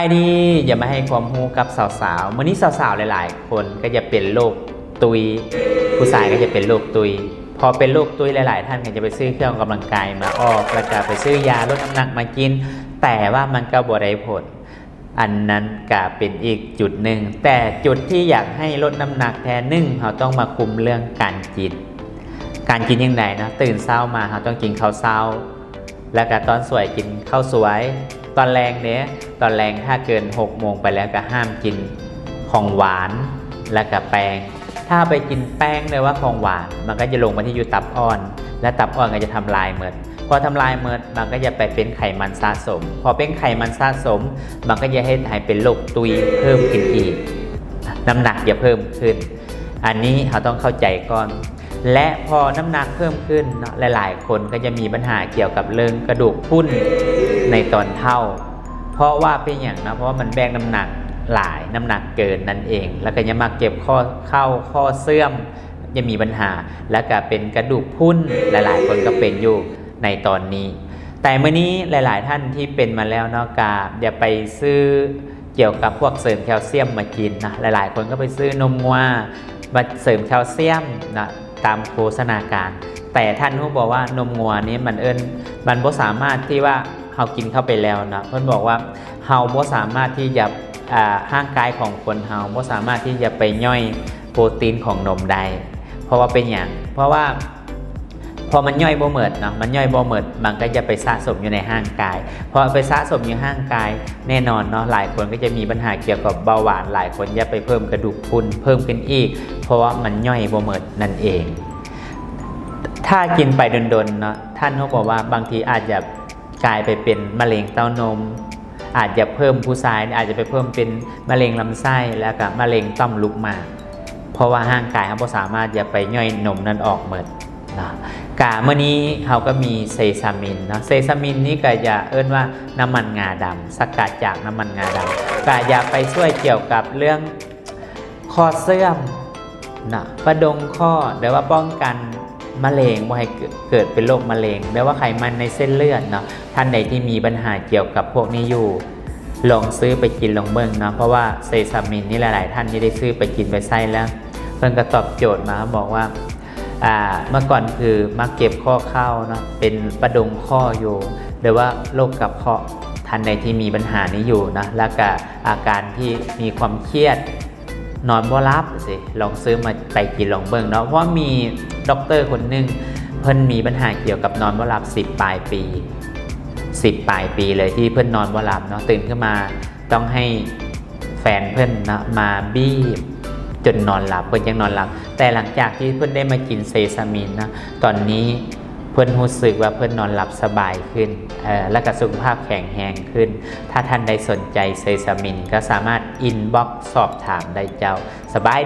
ສະບາຍດີ ຢາກມາໃຫ້ຄວາມຮູ້ກັບສາວໆ ມື້ນີ້ສາວໆຫຼາຍໆຄົນກໍຈະເປັນໂລກຕຸ້ຍ ຜູ້ຊາຍກໍຈະເປັນໂລກຕຸ້ຍ ພໍເປັນໂລກຕຸ້ຍຫຼາຍໆທ່ານກໍຈະໄປຊື້ເຄື່ອງອອກກຳລັງກາຍມາອອກ ແລ້ວກໍໄປຊື້ຢາລົດນ້ຳໜັກມາກິນ ແຕ່ວ່າມັນກໍບໍ່ໄດ້ຜົນ. ອັນນັ້ນກໍເປັນອີກຈຸດໜຶ່ງ ແຕ່ຈຸດທີ່ຢາກໃຫ້ລົດນ້ຳໜັກແທ້ໜຶ່ງ ເຮົາຕ້ອງມາຄຸມເລື່ອງການກິນ. ການກິນຈັ່ງໃດເນາະ? ຕື່ນເຊົ້າມາເຮົາຕ້ອງກິນເຂົ້າເຊົ້າ ແລ້ວກໍຕອນສວຍກິນເຂົ້າສວຍ, ຕອນແລງເດ້ ຕອນແລງຖ້າເກີນຫົກໂມງໄປແລ້ວກໍຫ້າມກິນຂອງຫວານ ແລ້ວກໍແປ້ງ. ຖ້າໄປກິນແປ້ງ ຫຼືວ່າຂອງຫວານ ມັນກໍຈະລົງໄປທີ່ຢູ່ຕັບອ່ອນ ແລະ ຕັບອ່ອນກໍຈະທຳລາຍໝົດ. ພໍທຳລາຍໝົດ ມັນກໍຈະໄປເປັນໄຂມັນສະສົມ. ພໍເປັນໄຂມັນສະສົມ ມັນກໍຈະເຮັດໃຫ້ເປັນໂລກຕຸ້ຍເພີ່ມຂຶ້ນອີກ, ນ້ຳໜັກຈະເພີ່ມຂຶ້ນ. ອັນນີ້ເຮົາຕ້ອງເຂົ້າໃຈກ່ອນ. ແລະ ພໍນ້ຳໜັກເພີ່ມຂຶ້ນເນາະ, ຫຼາຍໆຄົນກໍຈະມີບັນຫາກ່ຽວກັບເລື່ອງກະດູກພຸ້ນໃນຕອນເຖົ້າ. ເພາະວ່າເປັນຫຍັງເນາະ? ເພາະວ່າມັນແບກນ້ຳໜັກຫຼາຍ, ນ້ຳໜັກເກີນນັ້ນເອງ. ແລ້ວກໍຍັງມາເຈັບຂໍ້ເຂົ່າ, ຂໍ້ເສື່ອມ, ຍັງມີບັນຫາ, ແລ້ວກໍເປັນກະດູກພຸ້ນ, ຫຼາຍໆຄົນກໍເປັນຢູ່ໃນຕອນນີ້. ແຕ່ມື້ນີ້ຫຼາຍໆທ່ານທີ່ເປັນມາແລ້ວເນາະ, ກໍຢ່າໄປຊື້ ກ່ຽວກັບພວກເສີມແຄລຊຽມມາກິນນະ. ຫຼາຍໆຄົນກໍໄປຊື້ນົມງົວມາເສີມແຄລຊຽມນະ ຕາມໂຄສະນາການ. ແຕ່ທ່ານຮູ້ບໍ່ວ່ານົມງົວນີ້ມັນເອີ້ນ ມັນບໍ່ສາມາດທີ່ວ່າເຮົາກິນເຂົ້າໄປແລ້ວນະ, ເພິ່ນບອກວ່າເຮົາບໍ່ສາມາດທີ່ຈະ ອ່າ ຮ່າງກາຍຂອງຄົນເຮົາບໍ່ສາມາດທີ່ຈະໄປຍ່ອຍໂປຣຕີນຂອງນົມໄດ້. ເພາະວ່າເປັນຫຍັງ? ເພາະວ່າ ພໍມັນຍ່ອຍບໍ່ໝົດເນາະ, ມັນຍ່ອຍບໍ່ໝົດ ມັນກໍຈະໄປສະສົມຢູ່ໃນຮ່າງກາຍ. ພໍໄປສະສົມຢູ່ຮ່າງກາຍ ແນ່ນອນເນາະ, ຫຼາຍຄົນກໍຈະມີບັນຫາກ່ຽວກັບເບົາຫວານ, ຫຼາຍຄົນຈະໄປເພີ່ມກະດູກພຸ້ນເພີ່ມຂຶ້ນອີກ, ເພາະວ່າມັນຍ່ອຍບໍ່ໝົດນັ້ນເອງ. ຖ້າກິນໄປດົນໆເນາະ, ທ່ານຮູ້ບໍ່ວ່າບາງທີອາດຈະກາຍໄປເປັນມະເຮັງເຕົ້ານົມ, ອາດຈະເພີ່ມ, ຜູ້ຊາຍອາດຈະໄປເພີ່ມເປັນມະເຮັງລຳໄສ້ ແລ້ວກໍມະເຮັງຕ່ອມລູກໝາກ. ເພາະວ່າຮ່າງກາຍເຮົາບໍ່ສາມາດຈະໄປຍ່ອຍນົມນັ້ນອອກໝົດເນາະ. ກະມື້ນີ້ເຮົາກໍມີເຊຊາມິນເນາະ, ເຊຊາມິນນີ້ກໍຈະເອີ້ນວ່ານ້ຳມັນງາດຳ, ສະກັດຈາກນ້ຳມັນງາດຳ, ກະຈະໄປຊ່ວຍກ່ຽວກັບເລື່ອງຂໍ້ເສື່ອມເນາະ, ປະດົງຂໍ້ ຫຼືວ່າປ້ອງກັນ ມະເຮັງ ບໍ່ໃຫ້ເກີດ ເກີດເປັນໂລກມະເຮັງ ຫຼືວ່າໄຂມັນໃນເສັ້ນເລືອດເນາະ. ທ່ານໃດທີ່ມີບັນຫາກ່ຽວກັບພວກນີ້ຢູ່ ລອງຊື້ໄປກິນລອງເບິ່ງເນາະ, ເພາະວ່າເຊຊາມິນນີ້ ຫຼາຍໆທ່ານທີ່ໄດ້ຊື້ໄປກິນໄປໃຊ້ແລ້ວ ເພິ່ນກໍຕອບໂຈດມາ ບອກວ່າ ອ່າ ເມື່ອກ່ອນຄືມັກເຈັບຂໍ້ເຂົ່າເນາະ, ເປັນປະດົງຂໍ້ຢູ່ ຫຼືວ່າໂລກກະເພາະ, ທ່ານໃດທີ່ມີບັນຫານີ້ຢູ່ເນາະ, ແລ້ວກະອາການທີ່ມີຄວາມຄຽດ ນອນບໍ່ຫຼັບຊີ້ ລອງຊື້ມາໄປກິນລອງເບິ່ງເນາະ. ເພາະວ່າມີດັອກເຕີຄົນໜຶ່ງ ເພິ່ນມີບັນຫາກ່ຽວກັບນອນບໍ່ຫຼັບສິບປາຍປີ, ສິບປາຍປີເລີຍທີ່ເພິ່ນນອນບໍ່ຫຼັບເນາະ, ຕື່ນຂຶ້ນມາຕ້ອງໃຫ້ແຟນເພິ່ນເນາະ ມາບີບຈົນນອນຫຼັບ ເພິ່ນຈັ່ງນອນຫຼັບ. ແຕ່ຫຼັງຈາກທີ່ເພິ່ນໄດ້ມາກິນເຊຊາມິນເນາະ, ຕອນນີ້ ເພິ່ນຮູ້ສຶກວ່າເພິ່ນນອນຫຼັບສະບາຍຂຶ້ນ ເອີ ແລ້ວກໍສຸຂະພາບແຂງແຮງຂຶ້ນ. ຖ້າທ່ານໃດສົນໃຈເຊຊາມິນ ກໍສາມາດອິນບັອກສອບຖາມໄດ້ເຈົ້າ. ສະບາຍ